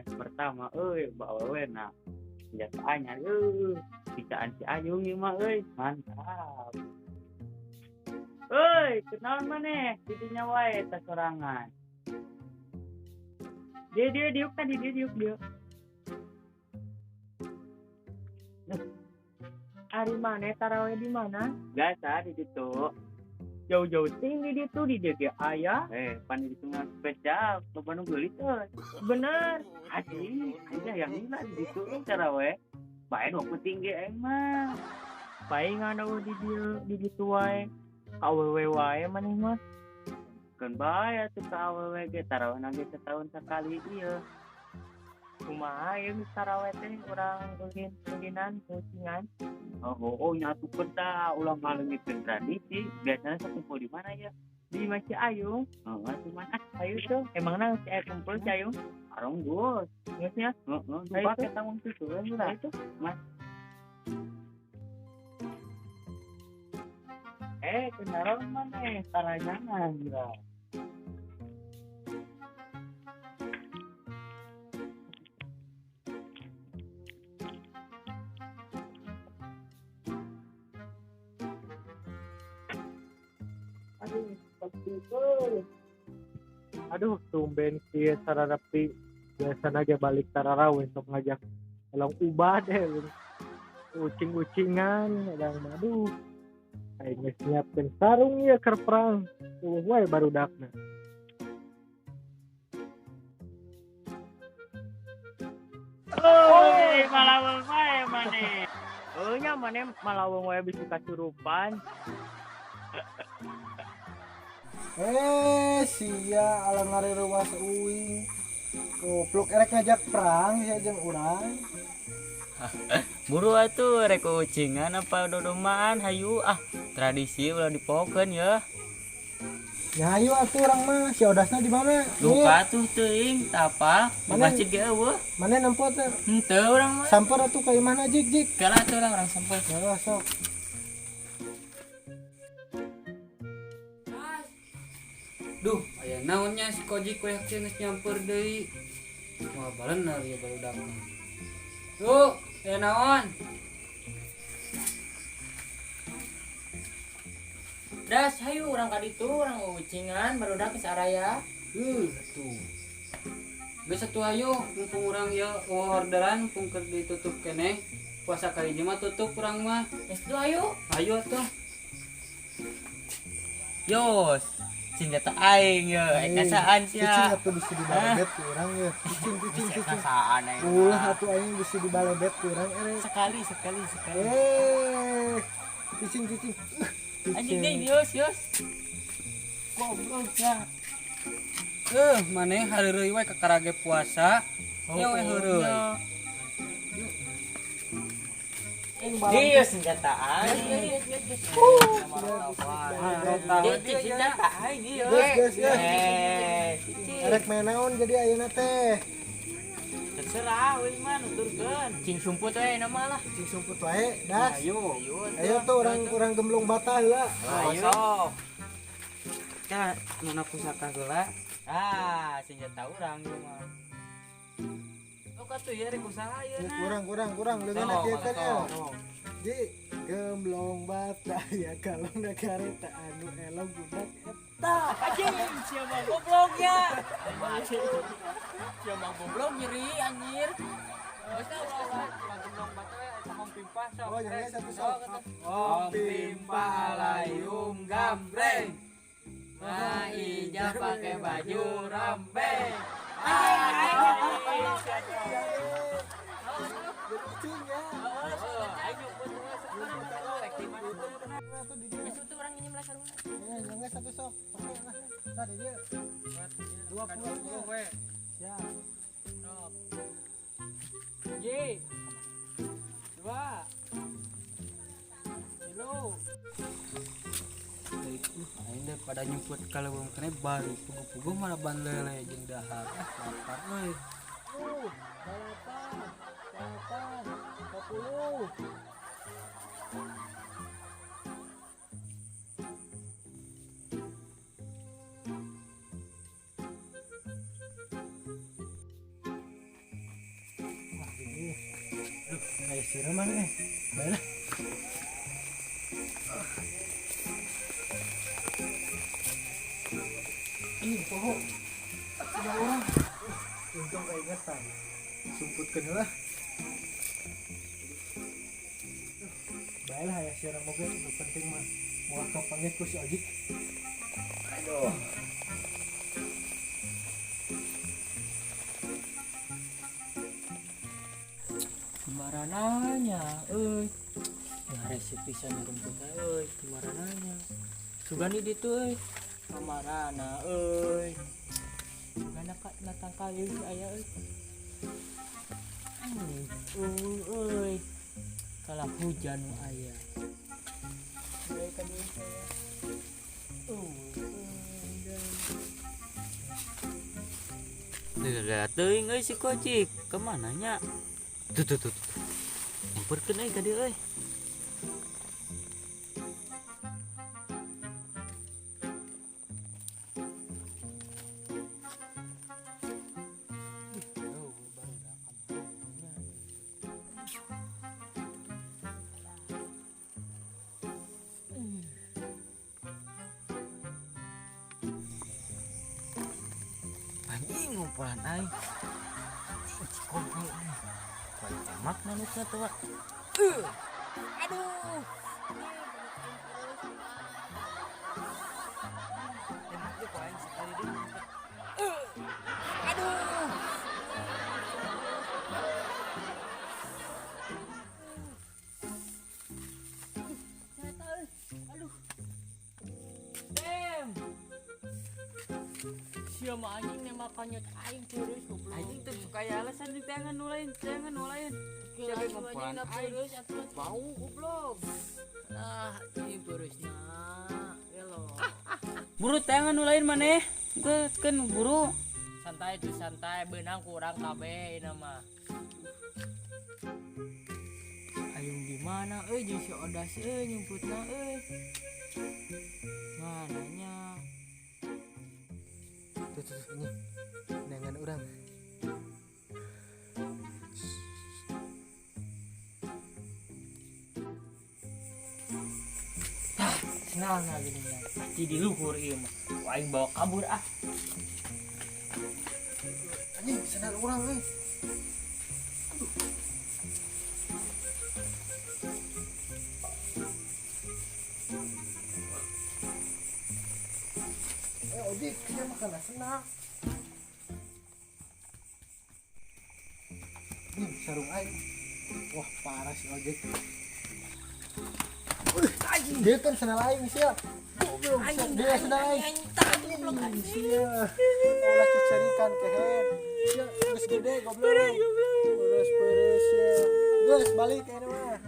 Taraweh pertama euy bawa na senjata anyar euy bicaan si Ayung ieu mah euy mantap. Euy, kenalan maneh di dinya wae tas sorangan. Dia dia diuk tadi dia diuk dia. Ari maneh taraweh di mana? Biasa di ditu. Jauh-jauh tinggi di ditu di dieu ge aya. Pan di ditu mah spesial, loba nu geulis euy. Bener. Asli, aja yang lila di ditu taraweh. Bae nu penting ge aing mah. Paingan eueuh di dieu di ditu wae. Awewe wae maneh mah. Keun bae atuh ka awewe ge taraweh ge setahun sekali ieu. Kumaha ieu geus taraweh teh urang ulin-ulinan ucingan. Oh, nyatu peta ulah ngalengitkeun tradisi. Biasanya sakumpul di mana ya? Di Masjid Ayung. Oh, atuh mana? Ayo tuh, emangna si aya kumpul si Ayung? Aronggus. Geus nya? Heeh, lupa kita ngomong situ we lah. Ayo tuh. Mas. Kenalan maneh taranyangan gila. Aduh, tumben kieu sararapi biasana ge balik taraweh sok ngajak elong ubah deh ucing-ucingan kadang aduh aing geus nyiapkeun sarung ieu keur perang eueuh wae barudakna. Oi, malaweng wae maneh. Heuh nya maneh malaweng wae bisi kasurupan. Sia alang ngareureuwas uing. Goblok erek ngajak perang sia jeung urang. Buru atuh rek ucingan apa dodomaan hayu ah tradisi ulah dipokeun ya. Ya hayu atuh urang mah si Odasna di mana? Lupa atuh teuing tapa di masjid ge eueuh. Mana nempo teh? Henteu urang mah. Samper atuh ka imahna jik jik. Kalah atuh urang samper. Ya sok. Duh, aya naonnya si Kojik we geus nyamper deui. Wah, balener ieu barudak mah. Duh, aya naon? Das, hayu urang ka ditu, urang ucingan barudak geus araya. Atuh. Geus atuh hayu, mumpung urang ieu orderan mumpung keur ditutup keneh. Puasa kali mah tutup urang mah. Geus tuh hayu. Hayu atuh. Yos. Senjata aing ye, kasaan sia. Cicing atuh bisi dibalebet ku urang ye. Cicing cicing cicing. Kasaan aing. Ulah atuh aing bisi dibalebet ku urang ere. Sekali. Cicing cicing. Anjing deui yos yos. Goblok ya. Maneh hareureuy we kakarage puasa. Ye we heureuy. Iya senjata aing. Senjata aing ieu. Geus geus. Rek main naon jadi ayeuna teh? Terserah we mah nuturkeun. Cing sumput we nama lah. Cing sumput wae, das. Ayo. Ayo tuh orang gemblong bata heula. Ayo. Tah mana pusaka heula? Ah, senjata urang ieu mah. Atuh ya rek usaha ieu na. Kurang leungeunna kieu kan ya. Ji gemblong bata ya kalong kareta anu elong budak eta. Anjing sia mah goblok ya. Sia mah goblok nyeri anjir. Geus ulah gemblong bata we eta hom pimpah sok. Oh, jangan satu sok. Hom pimpah layung gambreng. Maija pakai baju rambeng. Satu sok. Oke lah. Tadi dia 20 we. Siap. Sok. J. 2. 3. Aing daripada nyumput kalau belum kene bari puguh-puguh malah ban lele jeung dahar. Lapar euy. 8, 8, 10. Duh, aya sireman eh. Baiklah. Ih, poho. Ada orang. Untung keingetan. Sumputkeun heula. Baiklah aya sireum oge nu penting mah moal kapanggih ku si Ojik. Aduh. Kemarananya euy. Ya resep pisan rumput euy, kemarananya. Sugan di ditu euy. Kamarana euy. Sugana ka natangkal euy si aya euy. Euy. Kalah hujan nu aya. Euy ka dieu saya. Lila teuing euy si Kocik, kemana nya? Tuh tuh tuh. Nyamperkeun euy ka dieu euy. Anjing ngumpulan aing. Anjing cikompe. Kuat tembak manukna tuh, Wak. Aduh. Tembak deui ku aing sekali deui. Aduh. Aduh. Dem. Sia mah anjing nembakannya aing terus goblok. Anjing tuh suka ya alasan di tangan nu lain, tangan nu lain. Siapa yang ngumpulan aing? Bau goblok. Ah, anjing peurusna. Gelo. Buru tangan nu lain maneh. Geus keun buru. Santai tuh santai beunang kurang kabeh ieu mah. Ayung di mana euy jeung si Odas euy nyumputna euy. Mananya? Tuh, tuh, tuh, ini dengan orang. Tah, senang gini nya. Pasti di luhur ieu mah. Ku aing bawa kabur ah. Anjing, sendal orang euy. Aduh. Ojik, dia makan senang. Nih, sarung aing. Wah, parah si Ojek. Anjing, dia kan sendal aing sia. Goblok, dia sendal aing. Anjing, sia. Ulah cecerikan kehed. Sia, geus gede goblok. Peres-peres sia. Geus balik kayaknya mah.